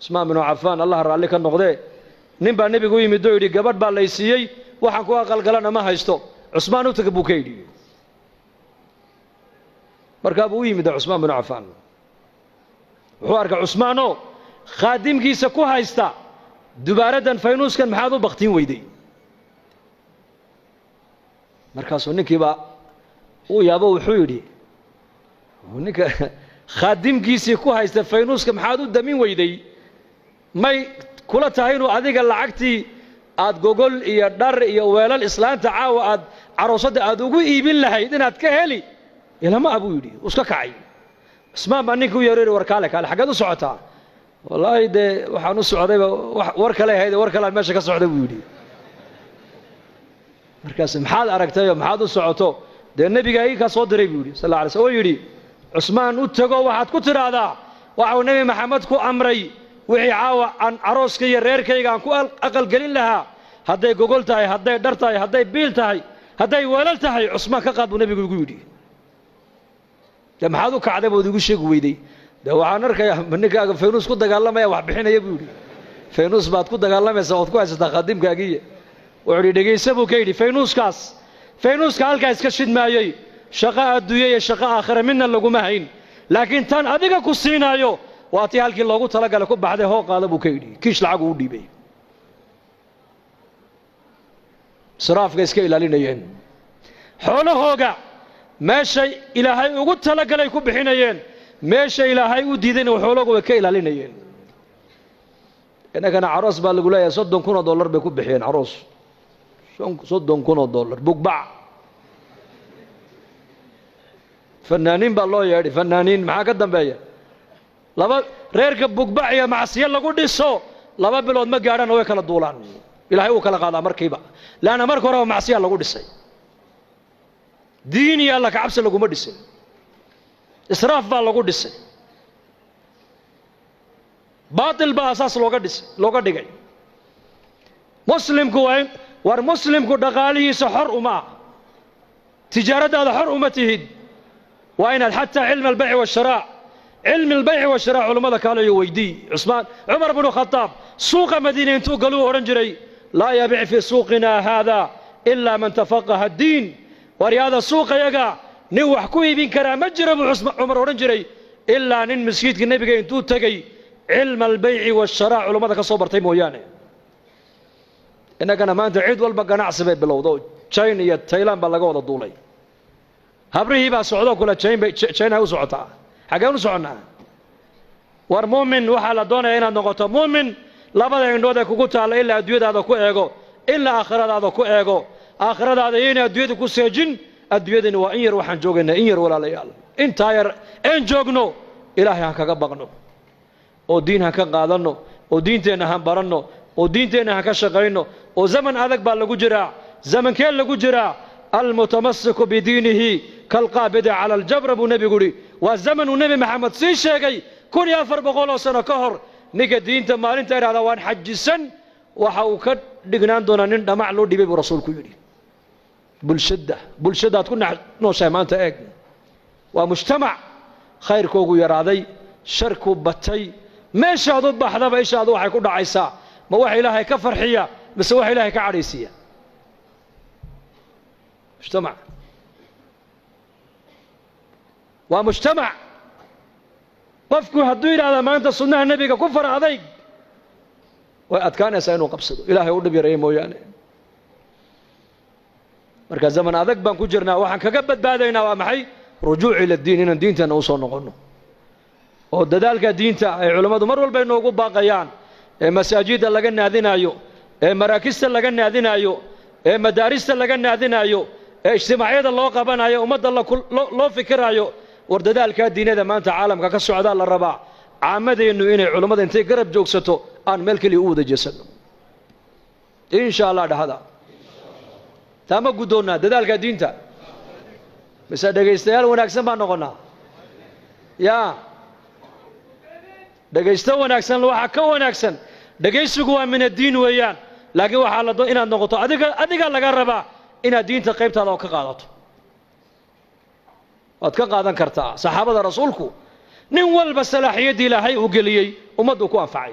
Cusmaan binu Cafaan, Allah raalli ka noqdee, nin baa nebigu u yimid oo yidhi: "Gabadh baa lay siiyey, waxaan ku aqalgalana ma haysto. Cusmaan u taga," buu ka yidhi. Markaa buu u yimid Cusmaan binu Cafaan. Wuxuu arkay Cusmaanoo khaadimkiisa ku haysta dubaaraddan: "Faynuuskan maxaad u baktiin weyday?" Markaasuu ninkiibaa uu yaabo. Wuxuu yidhi: "Ninka khaadimkiisii ku haysta faynuuska maxaad u damin weyday, may kula tahay inuu adiga lacagtii aad gogol iyo dhar iyo weelal islaanta caawa aad caroosadda aad ugu iibin lahayd inaad ka heli ilama ah?" buu yidhi. Uu iska kacay. Cusmaan baa ninkii u yeero yidhi: "War kaale, kaale, xaggeed u socotaa?" "Wallaahi dee waxaan u socdayba war kale ahayd, war kalean meesha ka socda," buu yidhi. Markaas "Maxaad aragtayoo maxaad u socoto?" "Dee nebigaa ii kaa soo diray," buu yidhi, sal alla alay sl, oo yidhi: 'Cusmaan u tego, waxaad ku tidhaahdaa waxau Nebi Maxamed ku amray wixii caawa aan carooska iyo reerkayga aan ku aqalgelin lahaa, hadday gogol tahay, hadday dhar tahay, hadday biil tahay, hadday weelal tahay, Cusmaan ka qaad buu nebigu igu yidhi.' Dee maxaad u kacday bood igu sheegi weyday?" "Dee waxaan arkayaa ninkaaga faynuus ku dagaalamaya, wax bixinaya," buu yidhi. "Faynuus baad ku dagaalamaysaa ood ku haysataa khaadimkaagiiya." Wuxuu yidhi: "Dhegaysa," buu ka yidhi, "faynuuskaas, faynuuska halkaa iska shidmaayey, shaqo adduunye iyo shaqo aakhira midna laguma hayn, laakiin tan adiga ku siinaayo waa tii halkii loogu talagalay ku baxday. Hoo, qaada," buu ka yidhi. Kiish lacag uu dhiibay. Israafka iska ilaalinayeen, xoolahooga meeshay Ilaahay ugu talagalay ku bixinayeen, meesha Ilaahay u diidayna xoolahooga way ka ilaalinayeen. Innagana caroos baa lagu leeyahay, $30,000 bay ku bixiyeen caroos, $30,000, bugbac. Fanaaniin baa loo yeedhay, fanaaniin. Maxaa ka dambeeya? Laba reerka bugbac iyo macsiyo lagu dhiso 2 bilood ma gaadhana way kala duulaan. Ilaahay uu kala qaadaa markiiba, leanna marka horeba macsiyaa lagu dhisay, diin iyo alla kacabsi laguma dhisin, israaf baa lagu dhisay, baatil baa asaas looga dhisay, looga dhigay. Muslimku waa in, war muslimku dhaqaalihiisa xor uma ah, tijaaraddaada xor uma tihid. Waa inaad xataa cilmi albayci waasharaac, cilmi albayci waasharaac culammada kaalayo weydii. Cusmaan, Cumar bnu Khadaab suuqa Madiine intuu galuu odhan jiray: "Laa yabic fii suuqina haada ilaa man tafaqaha addiin." Waryaada, suuqayaga nin wax ku iibin karaa ma jiro, buu Cumar odhan jiray, ilaa nin masjidka nebiga intuu tegey cilma albayci waasharaac culammada ka soo bartay mooyaane. Innagana maanta cid walba ganacsi bay bilowdo. China iyo Taylan baa laga wada duulay. Habrihii baa socdoo kule China, China u socotaa. Xaggeen u soconnaa? War muumin waxaa la doonaya inaad noqoto muumin labada indhood ee kugu taalla ilaa adduunyadaada ku eego, ilaa aakhiradaada ku eego. Aakhiradaada yayna adduunyada ku seejin. Adduunyadani waa in yar, waxaan joogaynaa in yar, walaalayaal. Intaa yar een joogno Ilaahay han kaga baqno, oo diin han ka qaadanno, oo diinteenna han baranno, oo diinteenna han ka shaqayno. Oo zaman adag baa lagu jiraa. Zamankee lagu jiraa? "Almutamasiku bidiinihi kalqaabidi cala aljabra," buu nebigu yidhi. Waa zaman uu Nebi Maxamed sii sheegay 1400 oo sano ka hor. Ninka diinta maalinta idhahdaa waan xajisan, waxa uu ka dhignaan doonaa nin dhamac loo dhibay, buu rasuulku yidhi. Bulshadda, bulshadaad ku nooshahay maanta eeg. Waa mujtamac khayrkoogu yaraaday, sharkuu batay. Meeshaad u baxdaba ishaadu waxay ku dhacaysaa ma wax Ilaahay ka farxiya mise wax Ilaahay ka cadhaysiiya? Mujtamac waa mujtamac. Qofku hadduu yidhahdaa maanta sunnaha nebiga ku fara adayg, way adkaanaysaa inuu qabsado, Ilaahay u dhib yareeya mooyaane. Marka zaman adag baan ku jirnaa. Waxaan kaga badbaadaynaa waa maxay? Rujuuc ila diin, inaan diinteenna usoo noqonno, oo dadaalka diinta ay culammadu mar walba inoogu baaqayaan, ee masaajidda laga naadinaayo, ee maraakista laga naadinaayo, ee madaarista laga naadinaayo, ee ijtimaacyada loo qabanayo, ummadda loo fikiraayo. War dadaalkaa diinada maanta caalamka ka socdaa la rabaa caamadeennu inay culammada intay garab joogsato aan meel keliya u wada jeesanno, insha Allah. Dhahada taa ma guddoonnaa dadaalka diinta, mise dhegaystayaal wanaagsan baan noqonnaa? Yaa dhegaysto wanaagsan, waxaa ka wanaagsan dhegaysigu waa min addiin weeyaan, laakiin waxaa la inaad noqoto adiga, adigaa laga rabaa inaad diinta qaybtaada oo ka qaadato. Waad ka qaadan kartaa. Saxaabada rasuulku nin walba salaaxiyaddii Ilaahay uu geliyey ummaddu ku anfacay.